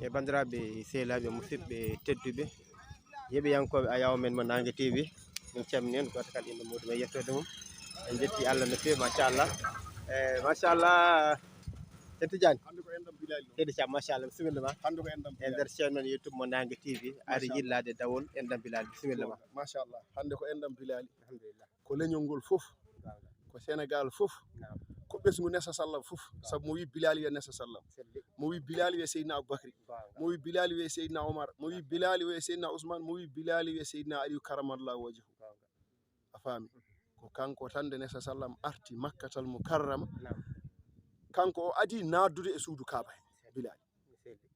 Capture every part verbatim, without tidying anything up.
E banndiraaɓe, sehilaaɓe, musidɓe tedduɓe, yeeɓiyankooɓe Ayaawo men mo Naange T V, min calminii on gooto kala innde muuɗum e yettoode mum. En njetti Allah no feewi, machallah. E machallah, Seydi Tidiane. Hannde ko enɗam Bilali ɗo. Seydi Thiam, machallah, bisimilla ma. Hannde ko enɗam E Bilali. Nder chaîne men YouTube mo Naange T V, ari Machallah. Yillaade dawol enɗam Bilali, bisimilla ma. Machallah, hannde ko enɗam Bilali. Alhamdulillah. Ko leñol ngol fof, Goonga. Ko Senegal fof, Naam. Ko ɓesngu Nesa Sallam fof. Sabu mo wi Bilali wiya Nesa Sallam. Selli. Mo wi Bilali wiya Seydina Aboubacry. Goonga. Mo wi Bilali wiya Seydina Omar. Mo wi Bilali wiya Seydina Ousmane. Mo wi Bilali wiya Seydina Aliou karamallahu wajhu. Goonga. A faami? Ko kanko tan nde Nesa Sallam arti Makkatal Mukarrama. Naam. Kanko o adi naatdude e suudu Kaaba he, Bilali. Selli.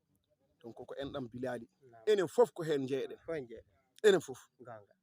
Donc ko enɗam Bilali. Naam. Enen fof ko heen njeyeɗen. Fof njeyeɗen. Enen fof. Goonga.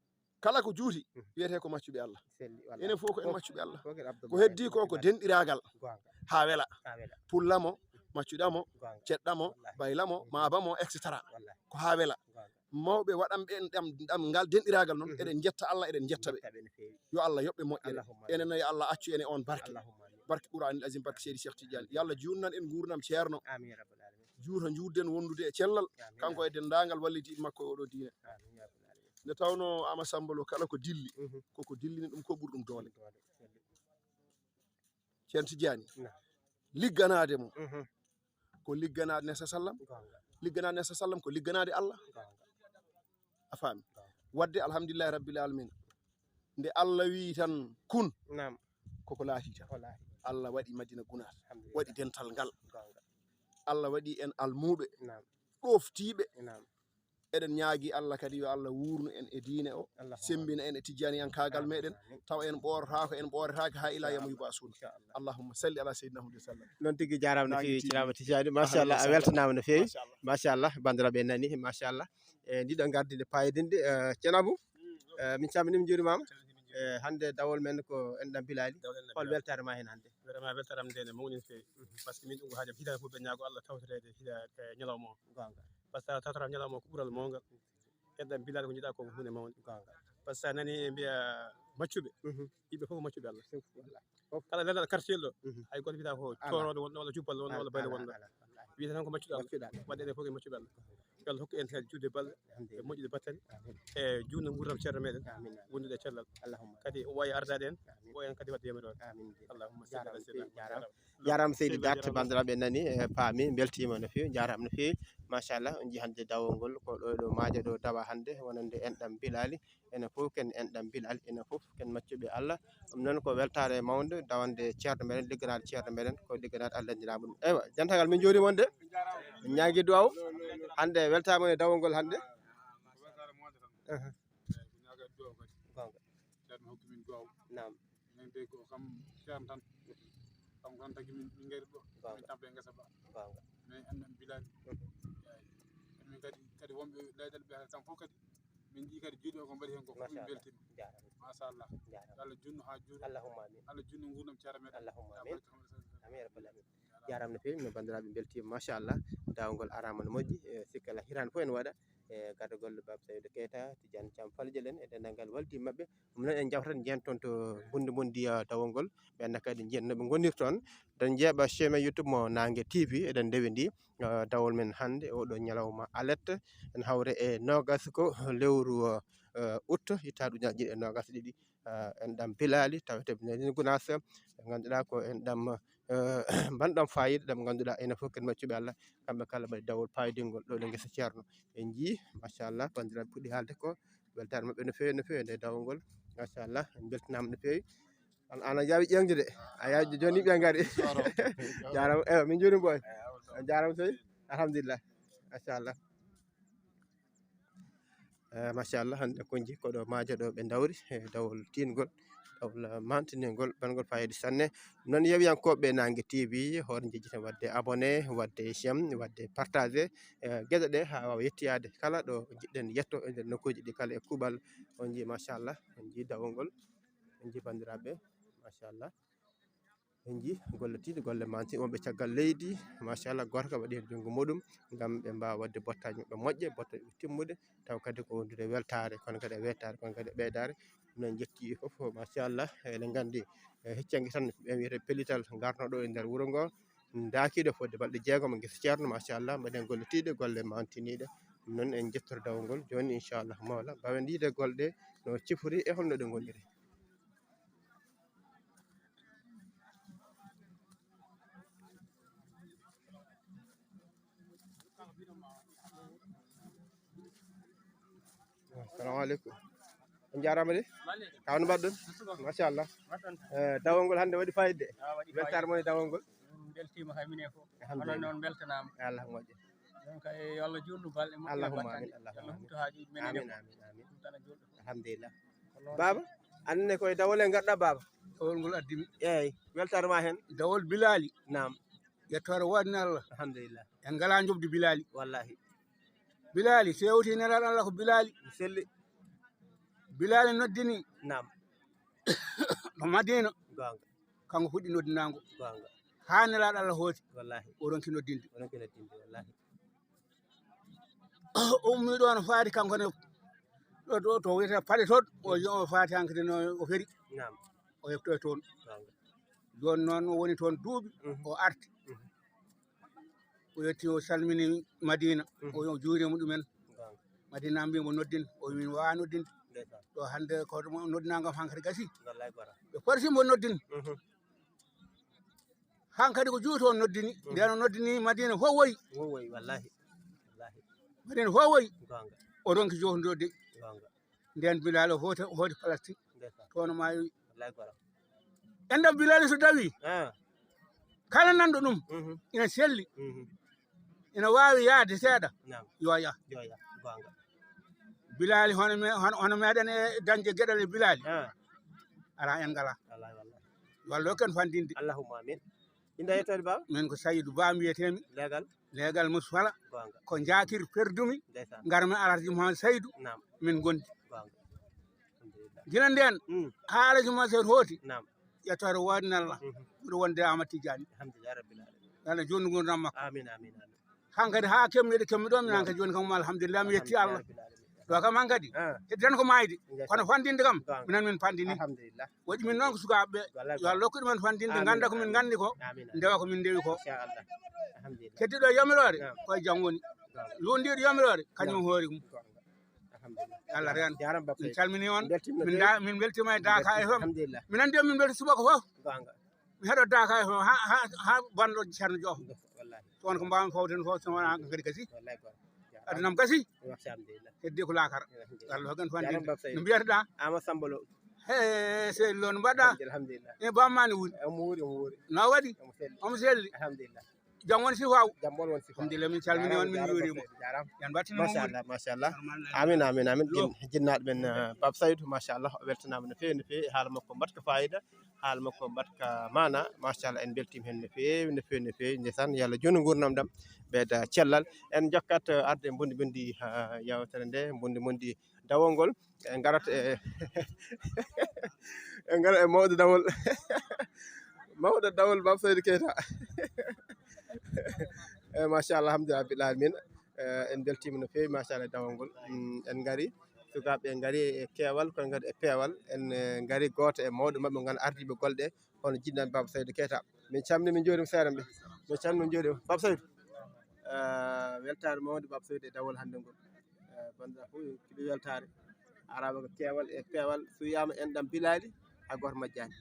Kala ko juuti, Mhm. wiyetee ko maccuɓe Allah. Selli, wallahi. Enen fof ko en Fof, maccuɓe Allah. Fof ko Abdou Ko heddii ko ko Abdou denɗiraagal. Goonga. Haa wela. Haa wela. Pulla mo, maccuɗa mo, Goonga. Ceɗɗa mo, Wallahi. Bayla mo, Mhm. Maaba mo, et cetera. Wallahi. Ko haa wela. Goonga. Mawɓe waɗanɓe en ɗam, ɗam ngal denɗiraagal noon, Mhm. eɗen njetta Allah, eɗen njetta ɓe. Njetta ɓe no feewi. Yo Allah yoɓ ɓe moƴƴere. Allahumma amin. Enen yo Allah accu en e oon barke. Allahumma amin. Barke Qur'anil Azim, barke Seydi Cheikh Tidiane. Yo Allah juutnan en nguurndam ceerno. Amin ya rabbal alamin. Juuta njuutden wondude e cellal. Amin. Kanko e denndaangal wallidiiɓe makko e oɗo diine. Amin ya rabbal alamin. Nde tawnoo Ama Samba Lo kala ko dilli, Mhm. koko dillini ɗum ko ɓuri ɗum doole. Doole. Ceerno Tidiane, Naam. Ligganaade mo, Mhm. ko ligganaade Nesa Sallam, Goonga. Ligganaade Nesa Sallam ko ligganaade Allah. Goonga. A faami? Goonga. Waɗde alhamdulillahi rabbil alamin. Nde Allah wi tan kun, Naam. Koko laati tan. Ko laati. Allah waɗi Madina Gunaas, Alhamdulillah. Waɗi dental ngal. Goonga. Allah waɗi en almuuɓe, Naam. Ɗoftiiɓe. Naam. Eɗen ñaagi Allah kadi yo Allah wuurnu en e diine o, Allahumma sembina en e tijjaniyankaagal Amin, meɗen, amin. Tawa en ɓoorotaako, en ɓooretaake haa ila yawma Inchallah. Yub'asuna. Inchallah. Allahumma salli ala sayyidina Muhammad sallam. Noon tigi, jaaraama no Naange feewi, T V. Ceerno Tidiane, machallah, a weltanaama no feewi. Machallah. Machallah, banndiraaɓe en nani, machallah. E ndiɗo ngardi nde paayodinde, eh, Ceerno Abou, eh, min calminii, min njuurimaama. E hannde dawol men ko enɗam Bilali. Dawol enɗam Hol Bilali. Weltaare ma heen hannde? Vraiment weltaare am nde ne mawni no feewi. Mhm. Par ce que min ɗum ko haajam hitaande fof ɓe ñaago Allah tawtoreede hita, e ñalawma o. Goonga. Par ce que a tawtoraama ñalawma o ko ɓural mawngal. Enɗam Bilali ko njiɗa ko ko huunde mawnde. Goonga. Par ce que a nani ɓe mbiya maccuɓe. Mhm. Yimɓe fof ko maccuɓe Allah. Fof ko Allah. Fof. Kala lelal kartel ɗo. Mhm. Hay gooto wiyata ko Ala. Coorooɗo wonɗo walla jubbal wonɗo walla Ala, baylo ala, wonɗo. Ala, ala. Wiyata tan ko maccuɗo Allah. Maccuɗo Allah. Waɗde enen fof ko maccuɓe Allah. Yo Allah hokku en heen juutde balɗe, Alhamdulillah. E moƴƴude battane, Amin. E juutde nguurndam ceerno meɗen, Amin, amin. Wondude e cellal. Allahumma. Kadi o wawi ardaade en, Amin. O wawi en kadi waɗde yamiroore. Amin. Allahumma salli Jaaraama ala sayyidina seydi, Muhammad. Jaaraama. Jaaraama seydi Daat, banndiraaɓe nani, e paami, mbeltiima no feewi, njaaraama no feewi. Machallah, on njii hannde dawol ngol, ko ɗo, ɗo maaja ɗo dawa hannde, wonande enɗam Bilali. Enen fof ken enɗam Bilali, enen fof ken maccuɓe Allah. Ɗum noon ko weltaare mawnde, dawande ceerno meɗen, ligganaade ceerno meɗen, ko ligganaade Allah ndiraaɓe ɗum. Eywa, jantagal, min njuuriima on de. Min ñaagi duwaw. Hannde weltaama e dawol ngol hannde. Aha. Goonga. Ceerno hokki min duwaw. Naam. Minen de ko kam ceerno tan. Kam tan tagi min, min ngari ɗo. Goonga. Min tampa e ngesa ba. Goonga. Mais enɗam Bilali. Mhm. Eeyi. Min kadi, kadi wonɓe leyɗeele ɓe kam fof kadi. Min njii kadi juuɗe o ko mbaɗi heen ko fof min Machallah. Mbeltima. Jaaraama. Machallah. Jaaraama. Yo Allah juutnu haa juuɗe. Allahumma amin. Allah juutnu nguurndam ceerno meɗen. Allahumma amin. Amin ya rabbal alamin. Jaaraama no feewi, min banndiraaɓe mbeltiima, machallah. Dawol ngol araama no moƴƴi, e sikki alaa hitaande fof ene waɗa. E gardagol Baba Saydou Keita, Tidiane Thiam Faljalel, e denndaangal waldi maɓɓe. Ɗum noon en njawtat, njiyen toon to Bundi Bundi, ah, dawol ngol. Ɓeen ne kadi njiyen no ɓe ngonirta toon. Eɗen njeeɓa chaîne YouTube mo Naange T V, eɗen ndewindii, ah, dawol men hannde, oɗo ñalawma alet. Ene hawre e noogas ko lewru, ah, ah, août, hitaande ujunere ɗiɗi e noogas e ɗiɗi. Ah, enɗam Bilali, tawete Bilali Gunaas, ɓe ngannduɗaa ko enɗam, eh, mbanɗam faayiida, ɗam ngannduɗaa enen fof ken maccuɓe Allah, kamɓe kala mbaɗi dawol paayodingol ɗo, ɗo ngesa ceerno. En njii, machallah, banndiraaɓe puɗɗi haalde ko weltaare maɓɓe no feewi, no feewi nde dawol ngol. Machallah, en mbeltinaama no feewi. An, an a yaawi ƴeeŋde de, a yaawi jooni ɓe ngari. Jaaraama, eywa, min njuuriima boy. Jaaraama sey. Alhamdulillah. Machallah. Eh, machallah, hannde ko njii ko ɗo maaja ɗo ɓe ndawri, e dawol tiingol, dawol, eh, mantiningol, balngol faayiida sanne. Noon yeeɓiyankooɓe Naange T V, hoto njejjiten waɗde abonné, waɗde j'aime, waɗde partagé. Eh, geɗe ɗe haa waawa yettoyaade kala ɗo njiɗɗen yetto e nder nokkuuji ɗi kala e kuuɓal. On njii, machallah, on njii dawol ngol, on njii banndiraaɓe, machallah. En njii golle tiiɗe, golle manti, wonɓe caggal leydi, machallah, gooto kala waɗi heen junngo muɗum, ngam ɓe mbaawa waɗde bottaaji maɓɓe moƴƴe, bottaaji maɓɓe timmude, taw kadi ko wondude weltaare, kono kadi e weltaare, kono kadi e ɓeydaare. Ɗum noon, en njetti fof, machallah, eɗen nganndi, e hecci hanki tan, ɓe wiyata pellital ngarno ɗo e nder wuro ngo, ndaakiiɗo fodde balɗe jeegom e ngesa Ceerno, machallah, mbaɗen golle tiiɗe, golle mantiniiɗe. Ɗum noon en njettoto dawol ngol. Jooni, inchallah, mawla, mbawen yiide golle ɗe no cifori e holno ɗe ngoniri. Assalamu aleykum. On njaaraama de. Ka woni mbaɗɗon? Machallah. Eh, dawol ngol hannde waɗi fayida de. Weltaare mon e dawol ngol. Min mbeltiima kay minen fof. Alhamdulillah. Onon noon mbeltanaama. Allah moƴƴa. Ɗum kay yo Allah juutnu balɗe moƴƴe. Allahumma amin, Allahumma amin. Amin, amin, amin. Ɗum tan a juutnu. Alhamdulillah. Baaba, anne koye dawol en ngarɗa, baaba? Dawol ngol addi mi. Eeyi, weltaare ma heen. Dawol Bilaali. Naam. Yettoore woodani Allah. Alhamdulillah. En ngalaa njoɓdi Bilaali. Wallahi. Bilaali, so yewti nelaaɗo Allah ko Bilaali. Selli. Bilaali noddini. Naam. Ɗo Madina. Goonga. Kanko fuɗɗi noddinaango. Goonga. Haa nelaaɗo Allah hooti. Wallahi. O ronki noddinde. O ronki noddinde, wallahi. O ummi ɗo no faati kanko ne. Ɗo, ɗo, to wiyetee Paɗe toon. O, o faati hankadi no o feri. Naam. O heɓtoy toon. Goonga. Jooni noon o woni toon duuɓi, mhm, o arti. Mhm. O yetti, o salmini Madina, mhm, o, o juurima ɗumen. Goonga. Madina mbimo noddin, o min wawa noddinde. Ndeysaan. Ɗo hannde ko ɗum noddinango am hankadi gasi. Wallahi, gora. Ɓe forsi mbo noddin. Mhm. Hankadi ko juuto o noddini. Mhm. Nden o noddini Madina fof woyi. Fof woyi, wallahi. Wallahi. Madina fof woyi. Goonga. O ronki jofndirde. Goonga. Nden Bilaali o hooti, o hooti plastique. Ndeysaan. Toon o maayoyi. Wallahi, gora. Enɗam Bilaali so dawi, ah, kala nanɗo ɗum, mhm, ina selli, mhm, ina waawi yahde seeɗa, naam, yo yah. Yo yah, goonga. Bilaali, hono me-, hono, hono meɗen e dañde geɗal e Bilaali. Ah. Alaa, en ngalaa. Alaa, wallahi. Yo Allah hokku en fandinde. Allahumma amin. Innde e yettoode, baaba? Min ko Saydu Ba mbiyetee-mi. Leegal? Leegal Moussa Fala. Goonga. Ko Njaakir perdumi. Ndeysaan. Ngarmi Alhaji Mouhamed Saydu. Naam. Min ngondi. Goonga. Alhamdulillah. Gila ndeen, mm, haa Alhaji Mouhamed Saydu hooti. Naam. Yettoore woodani Allah. Mhm. Ɓuri wonde Amadou Tidiane. Alhamdulillah rabbil alamin. Yo Allah juutnu nguurndam makko. Amin, amin, amin. Hankadi haa kemmiɗo kemmi ɗo, min, naam, hankadi jooni kam, alhamdulillah, mi yetti Allah. Alhamdulillah rabbil alamin. Ɗo kam hankadi, ah, heddi tan ko maayde. Ndeysaan. Kono fandinde kam, goonga, minen min fandini. Alhamdulillah. Waɗi min noon ko sukaaɓe ɓe. Wallahi. Yo Allah hokku ɗumen fandinde, amin, ngannda ko min nganndi ko, amin, amin, ndewa ko min ndewi ko. Inchallah. Alhamdulillah. Keddiɗo yamiroore, naam, koye jam woni. Goonga. Lunndiiɗo yamiroore, kañum, naam, hoori mum. Goonga. Alhamdulillah. Allah reen. Jaaraama, Baba Seydi. Min calminii on. Beltima no feewi. Min da-, min mbeltiima e Daaka F M. Alhamdulillah. Min anndi on, min mbelti subaka fof. Goonga. Mi heɗo Daaka F M haa, haa, haa banndo Ceerno Joop. Wallahi. Toon ko mbaawmi fawde fof, so wonaa ko kadi gasi. Wallahi, goonga. Aduna am gasi. Alhamdulillah. Heddi ko laakara. Alhamdulillah. Allah hokku en fandinde. Jaaraama, Baba Seydi. No mbiyata-ɗaa? Amadou Samba Lo. He, seydi Lo, no mbaɗɗaa? Alhamdulillah. E bammaani woni? Omo wuuri, omo wuuri. No waɗi? Omo selli. Omo selli. Alhamdulillah. Jam won sifaaw. Jam won, won sifaaw. Alhamdulillah, min calminii on, min njuuriima. Jaaraama, jaaraama. Yan mbaɗtini. Machallah, machallah. Amin, amin, amin. Jin-, jinnaɗo men, eh, Baba Saydou, machallah, o weltanaama no feewi, no feewi. Haala makko mbaɗka fayida, haala makko mbaɗka maana. Machallah, en mbeltiima heen no feewi, no feewi, no feewi. Ndeysaan, yo Allah juutnu nguurndam ɗam, ɓeyda cellal. En njokkat, eh, arde mbondi mbondi, ha yewtere nde, mbondi mbondi dawol ngol. En ngarat e, en ngarat e mawɗo dawol. Mawɗo dawol, Baba Seydi Keita. Eh, machallah, alhamdulillah rabbil alamin. Eh, en mbeltiima no feewi, machallah, e dawol ngol. Mm, en ngari, sukaaɓe en ngari e keewal, kono ngari e peewal. En, eh, ngari gooto e mawɗo maɓɓe ngal ardiiɓe golle ɗe, hono jiɗɗo men Baba Seydi Keita. Min calminii, min njuuriima seeɗa ɓe. Min calminii, min njuuriima. Baba Seydi, eh, weltaare mawnde, Baba Seydi, e dawol hannde ngol. Eh, banndiraaɓe fof, keɗii weltaare. Araama ko keewal e peewal. So wiyaama enɗam Bilaali, hay gooto majjaani.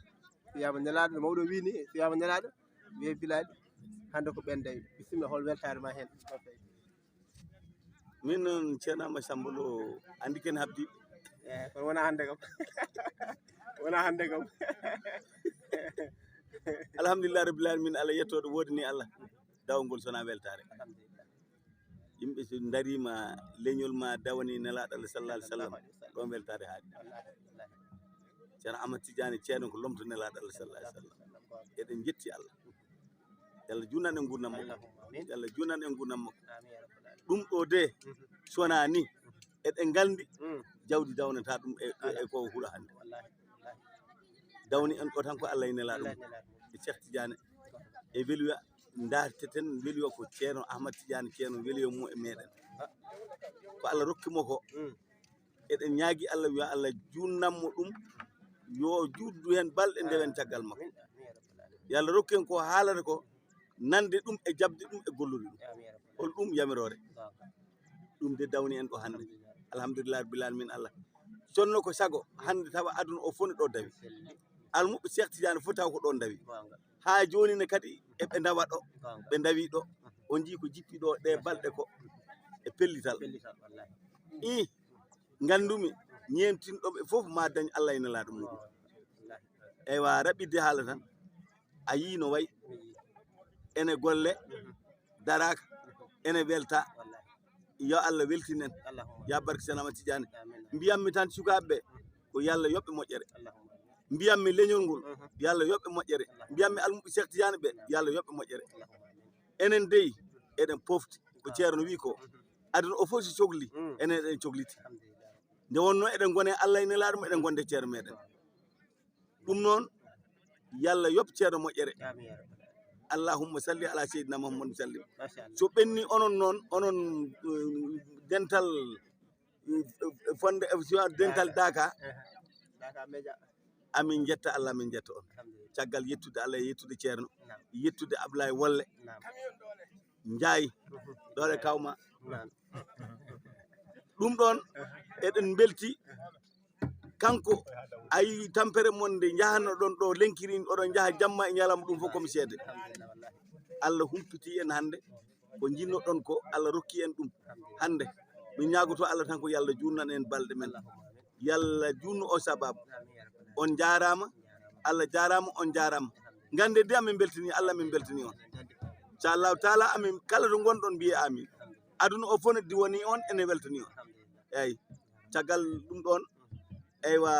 So wiyaama nelaaɗo, no mawɗo wii ni, so wiyaama nelaaɗo, wiyee Bilaali. Hannde ko ɓen dawi. Bisimilla, hol weltaare ma heen? Min noon, Ceerno Amadou Samba Lo, anndi ken habdi. Eh, kono wonaa hannde kam. Wonaa hannde kam. Alhamdulillah rabbil alamin, Allah yettooɗo woodani Allah. Dawol ngol so wonaa weltaare. Alhamdulillah. Yimɓe so ndariima leñol ma dawani Nelaaɗo Allah sallallahu alaihi wasallam, ɗon weltaare haaɗi. Wallahi, wallahi. Ceerno Ahmad Tidiane, ceerno ko lomto Nelaaɗo Allah sallallahu alaihi wasallam. Eɗen njetti Allah. Yo Allah juutnan en nguurndam makko. Amin. Yo Allah juutnan en nguurndam makko. Amin, ya rabbal alamin. Ɗum ɗo de, mhm, so wonaa ni, eɗen nganndi, mm, jawdi dawnata ɗum e, e, e ko huɗo hannde. Wallahi, wallahi. Dawni en ɗo tan ko Allah e Nelaaɗo mum. Allah e Nelaaɗo mum. E Cheikh Tidiane. E weliyo, ndaarteten weliyo ko Ceerno Ahmad Tidiane, ceerno weliyo mum e meɗen. Ko Allah rokki mo ko. Mm. Eɗen ñaagi Allah, yo Allah juutnan mo ɗum, yo juutdu heen balɗe, ndewen caggal makko. Amin, amin, ya rabbal alamin. Yo Allah rokku en ko haalata ko, nande ɗum e jaɓde ɗum e gollude ɗum. Hol ɗum yamiroore? Ɗum de dawni en ɗo hannde. Alhamdulillah rabbil alamin. Allah sonno ko sago hannde tawa aduna o fof ne ɗo dawi. Almuɓɓe Cheikh Tidiane fof taw ko ɗon dawi. Haa jooni ne kadi eɓe ndawa ɗo. Ɓe ndawi ɗo. On njii ko jippi ɗo ɗe balɗe ko e pellital. I nganndumi ñeemtinɗo ɓe fof ma dañ Allah e nelaaɗo muɗum. Eywa, raɓɓidde haala tan, a yii no wayi, ene golle daraaka, ene welta. Yo Allah weltin en. Ya barke Seex Ahmad Tidiane. Mbiyammi tan sukaaɓe ɓe, ko yo Allah yoɓ ɓe moƴƴere. Mbiyammi leñol ngol, yo Allah yoɓ ɓe moƴƴere. Mbiyammi almuɓɓe Cheikh Tidiane ɓe, yo Allah yoɓ ɓe moƴƴere. Enen dey eɗen pofti ko Ceerno wi ko, aduna o fof so cogli, enen eɗen cogliti. Nde wonno eɗen ngone Allah e nelaaɗo mum, eɗen gonde Ceerno meɗen. Ɗum noon, yo Allah yoɓ Ceerno moƴƴere. Allahumma salli ala seydina Muhammad sallim. So ɓenni onon noon, onon, eh, dental, eh, fonde, eh, dental Daaka, amin njetta Allah, amin njetta on. Caggal yettude Allah e yettude Ceerno, yettude Ablaye Wolle Njaay, ɗoole kawma. Ɗum ɗon eɗen mbelti. Kanko, a yii tampere mon nde njahanno ɗon ɗo lenkiri, oɗon njaha jamma e ñalawma, ɗum fof komi seede. Allah humpiti en hannde ko njinnoɗon ko, Allah rokki en ɗum hannde. Min ñaagoto Allah tan ko yo Allah juutnan en balɗe men. Yo Allah juutnu o sababu. On njaaraama, Allah jaaraama, on njaaraama. Ngannde de amin mbeltini Allah, amin mbeltini on. Inchallahu taala amin kala to ngonɗon mbiye amin. Aduna o fof ne diwani on, ene weltani on. Eyyi, caggal ɗum ɗon, eywa,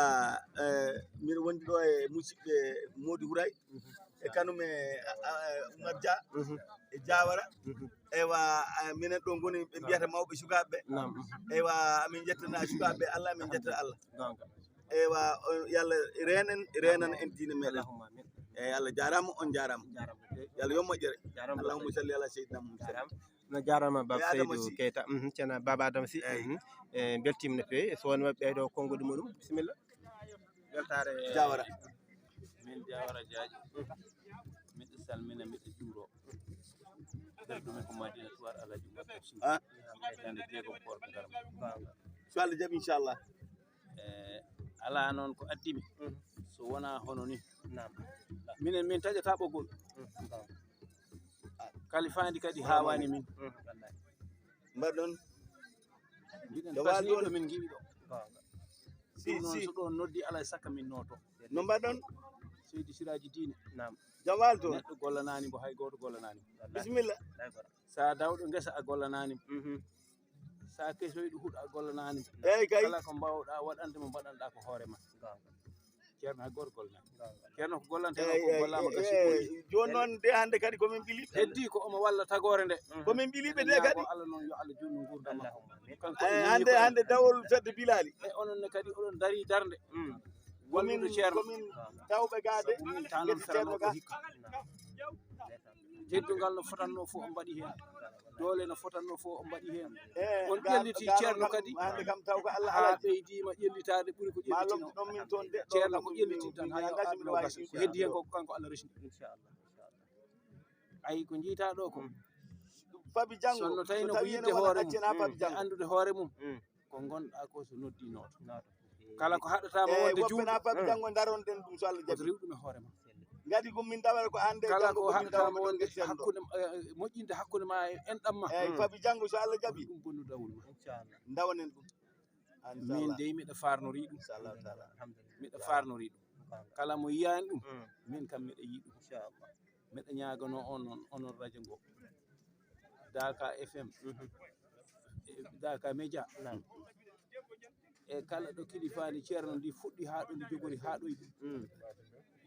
eh, miɗo wondi ɗo e musidɓe Mody Houraye e kanum e, a, a, Oumar Dia e Diawara. Eywa, eh, minen ɗo ngoni ɓe mbiyata mawɓe sukaaɓe ɓe. Eywa, amin njettana sukaaɓe ɓe Allah, amin njettana Allah. Eywa, o, yo Allah reen en, reenana en diine meɗen. Eyyi, Allah jaaraama, on jaaraama. Yo Allah yoɓ moƴƴere. Allahumma salli ala seydina Muhammad. No jaaraama Baba Seydou Keita. Mhm, ceerno Baba Adama Sy. Mhm. E beltima no feewi. So wonno ɓeydo konngol muɗum. Bisimilla. Weltaare. Diawara. Min Diawara Diadji. Miɗo salmina, miɗo juuro. Nder ɗumen ko Madina Tuwaar Alhaji Oumar Sy. Ah. Hitaande jeegom koorka garma. So Allah jaɓi, inchallah. E alaa noon ko addi mi. So wonaa hono ni. Minen min taƴataa ɓoggol. Kalifaandi kadi haawaani min. Mbaɗɗon. Mbiɗen pasni ɗo, min ngiwi ɗo. Si, ɗum noon si. So ɗo noddi alaa e sakka min nooto. No mbaɗɗon? Seydi Siraaji Diine. Naam. Jam waali toon. Neɗɗo gollanaani mbo, hay gooto gollanaani mo. Bisimilla. Sa dawɗo ngesa a gollanaani mo. Mhm. Sa kesoyɗo huɗo a gollanaani mo. Eeyi kay. Kala ko mbaawɗaa waɗande mo, mbaɗanɗaa ko hoore ma. Ceerno hay gooto gollanaani. Ceerno ko gollanteno ko gollaama gasi. Jooni noon de hannde kadi ko min ɓiliiɓe. Heddi ko omo walla tagoore nde. Ko min ɓiliiɓe de kadi. Ko Allah noon yo Allah juutnu nguurndam makko. Kanko e hannde, hannde dawol fedde Bilali. E onon ne kadi oɗon darii darnde. Wallude Ceerno. Ko min tawɓe gaa de. Sabu min tanon fedde Ceerno gaa. Teddungal no fotanno fof o mbaɗi heen. Doole no fotanno fof o mbaɗi heen. On ƴelliti Ceerno kadi. Hannde kam taw ko Allah haa ɓeydiima ƴellitaade ɓuri ko ƴellitino. Ceerno ko ƴelliti tan haa yo aaɓi no gasa. Ko heddi heen ko kanko Allah resndi. Inchallah. Ayi ko njiytaa ɗo ko. Fabi janngo. Sonno tawi no ko yiɗde hoore mum, e anndude hoore mum. Ko ngonɗaa ko so noddi nooto. Kala ko haɗataama wonde juuɗe. Woɓɓe na pabi janngo ndaron ɗen ɗum so Allah jaɓi. Riw ɗum e hoore ma. Ngadi ko min dawata ko hannde. Kala ko haɗataama wonde hakkunde, eh, moƴƴinde hakkunde ma e enɗam ma. Eeyi, pabi janngo so Allah jaɓi. Ɗum bonnu dawol ma. Ndawanen ɗum. Min dey miɗa farnori ɗum. Miɗa farnori ɗum. Kala mo yiyaani ɗum, min kam miɗa yiɗi ɗum. Miɗa ñaaganoo on, on, onon radio ngo. Daaka F M, e Daaka Média. E kala ɗo kilifani Ceerno ndi fuɗɗi haa ɗo ndi jogori haa ɗo yiɗi.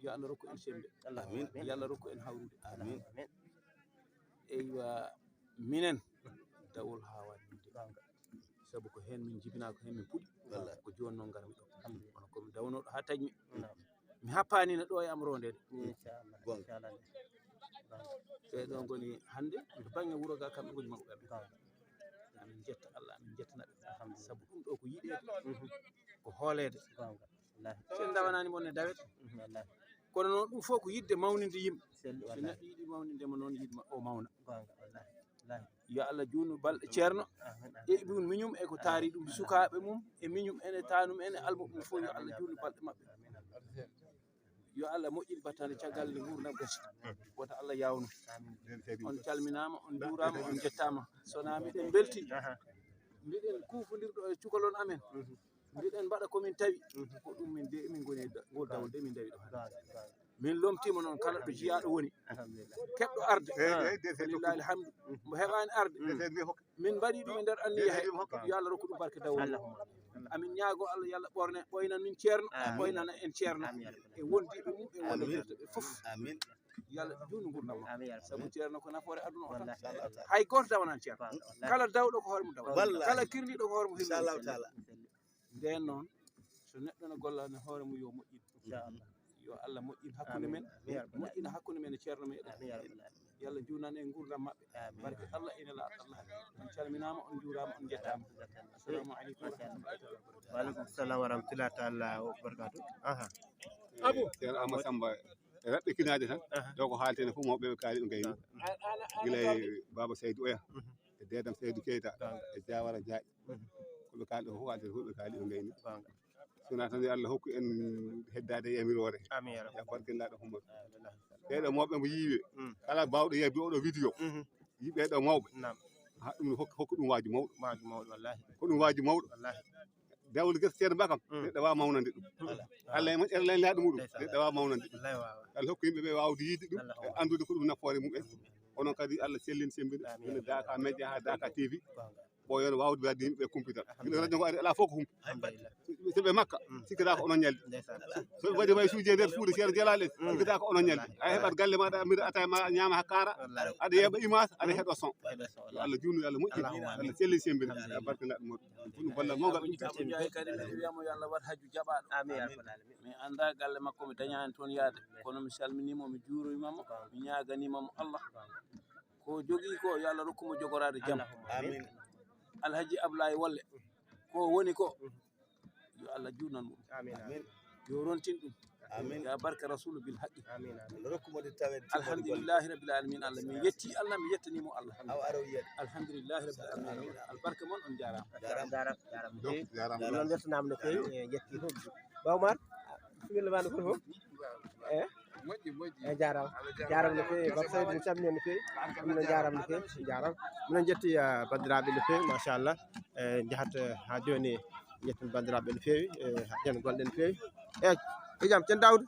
Yo Allah rokku en sembe. Amin. Yo Allah rokku en hawrude. Amin. Eywa, minen dawol haa waɗi. Sabu ko heen min njibinaa, ko heen min puɗi. Ko jooni noon ngarmi ɗo. Kono ko mi dawnooɗo haa taƴmi. Mi happaani no ɗo e am rondeede. Inchallah. Inchallah. Ɓe ɗo ngoni hannde to baŋnge wuro ga, kamɓe ngoni mawɓe amen. Amin njetta Allah, amin njettana ɓe. Sabu ɗum ɗo ko yiɗeede, ko hooleede. So en ndawanaani mon ne dawete. Kono noon, ɗum fof ko yiɗde mawninde yimɓe. Selli, so wallahi. Neɗɗo yiɗi mawninde mo noon, yiɗma o mawna. Goonga, wallahi. Wallahi. Yo Allah juutnu balɗe Ceerno. Amin, amin. E ɗum miñum e ko taari ɗum sukaaɓe mum, e miñum en, e taanum en, e almuɓe mum fof, yo Allah juutnu balɗe maɓɓe. Yo Allah moƴƴin battane caggal nde nguurndam gasi. Wota Allah yaawnu. On calminaama, on njuuraama, on njettaama. So wonaa miɗen mbelti, mbiɗen kuufondirɗo e cukalon amen. Mbiɗen mbaɗa ko min tawi. Ko ɗum min de, min ngoni e da-, ngol dawol de, min ndawi ɗo hannde. Min lomtiima noon kala ɗo jiyaaɗo woni. Keɓɗo arde. Lillahi alhamdu. Mbo heɓaani arde. Min mbaɗi ɗum e nder anniya he. Yo Allah rokku ɗum barke dawol. Amin ñaago Allah, yo Allah ɓorne, ɓoynan min Ceerno, ɓoynana en Ceerno. E wondiiɓe mum, e wondiiɓe ɓe fof. Amin. Yo Allah juutnu nguurndam makko. Amin, ya Rabbi. Sabu Ceerno ko nafoore aduna o tan. Wallahi, wallahi. Hay gooto dawanaani Ceerno. Wallahi. Kala dawɗo ko hoore mum dawa. Wallahi. Kala kirliiɗo ko hoore mum hirlii. Inchallahu taala. Ndeen noon, so neɗɗo ne golla ne hoore mum yo moƴƴin. Inchallah. Yo Allah moƴƴin hakkunde men. Amin. Ya Rabbi. Moƴƴina hakkunde men e Ceerno meɗen. Amin, ya Rabbi. Yo Allah juutnan en nguurndam maɓɓe. Amin. Barke Allah ina laaɗa Allah. On calminaama, on njuuraama, on njettaama. Assalamu aleykum wa rahmatullahi wa barakatuh. Wa aleykum salam wa rahmatullahi taala wa barakatuh. Aha. Abu. Ceerno Amadou Samba. E raɓɓe kinaaje tan, aha, ɗo ko haaltene fof mawɓe ɓe kaali ɓe ngayni. Gila e Baba Saydou Oya, mhm, e Deedam Saydou Keita, goonga, e Jawara Ndiaye. Mhm. Ko ɓe kaali ɗo fof, haaltene fof ɓe kaali ɓe ngayni. Goonga. So wonaa tan yo Allah hokku en heddaade e yamiroore. Amin ya Rabbi. Ya barkinlaaɗo Humar. Amin. Ɓeeɗo mawɓe mo yiiwe, mm, kala baawɗo yeeɓde oɗo vidéo, mhm, yiiɓe ɗo mawɓe. Naam. Ha ɗum hokku, hokku ɗum waaju mawɗo. Waaju mawɗo, wallahi. Ko ɗum waaju mawɗo. Wallahi. Dawol gerte Ceerno Ba kam, mm, neɗɗo waawa mawnande ɗum. Wallahi. Allah e moƴƴere laaɗo muɗum, ndeysaan, neɗɗo waawa mawnande ɗum. Wallahi waawa. Allah hokku yimɓe ɓe waawde yiide ɗum, Allah e anndude ko ɗum nafoore mum en. Amin. Onon kadi Allah sellin sembina. Amin. Woni Daaka Media haa Daaka T V. Goonga. Ɓooyon waawde wadde yimɓe ɓe kumpital. Alhamdulillah. Mino radio ngo ari alaa fof ko humpi. Alhamdulillah. So ɓe makka, mm, sikkata ko onon ñalli. Ndeysaan. So ɓe waɗi way sujet nder Fuuta, Ceerno Jalaal en, mm, sikkata ko onon ñalli. Wallahi. A heɓat galle maaɗa, mbiɗa atta ma ñaama haa kaara. Wallahi. Aɗa yeeɓa image, aɗa heɗo son. Wallahi. Yo Allah juutnu, yo Allah moƴƴin. Allahumma amin. Allah selli sembina. Amin. Barke laaɗo moɗo. Ɗum ko ballal mawgal. Amin. Njaay kadi, mbiɗa wiya mo yo Allah waɗ hajju jaɓaaɗo. Amin, ya rabbal alamin. Mi anndaa galle makko, mi dañaani toon yahde. Kono mi salminii mo, mi juuriima mo, mi ñaaganiima mo Allah. Ko jogii ko, yo Allah rokku mo jogoraade jam. Allahumma amin. Amin. Alhaji Ablaye Wolle, ko woni ko, yo Allah juutnan mo. Amin, amin. Yo rontin ɗum. Amin. Ya barka Rasulu bil haqqi. Amin, amin. Allah rokku mo de tawen. Alhamdulillahi rabbil alamin. Allah, min yetti Allah, mi yettani mo Allah. Aw aro yiyat. Alhamdulillahi rabbil alamin. Albarka mon, on jaaraama. Jaaraama. Jaaraama, jaaraama. Jaaraama. Min mbeltanaama no feewi, e jetti fof. Ba Umar, bismillah, ma no fof. Eh? Moƴƴi, moƴƴi. Eh, jaaraama. Jaaraama no feewi. Ba Saydou, mi salmini no feewi. Ɗum noon jaaraama no feewi. Jaaraama. Minen njetti, ah, banndiraaɓe no feewi, machallah. Eh, njahat, eh, haa jooni, njetten banndiraaɓe no feewi, eh, haa jooni golle no feewi. Eh, ko jam, Ceerno Daawuda?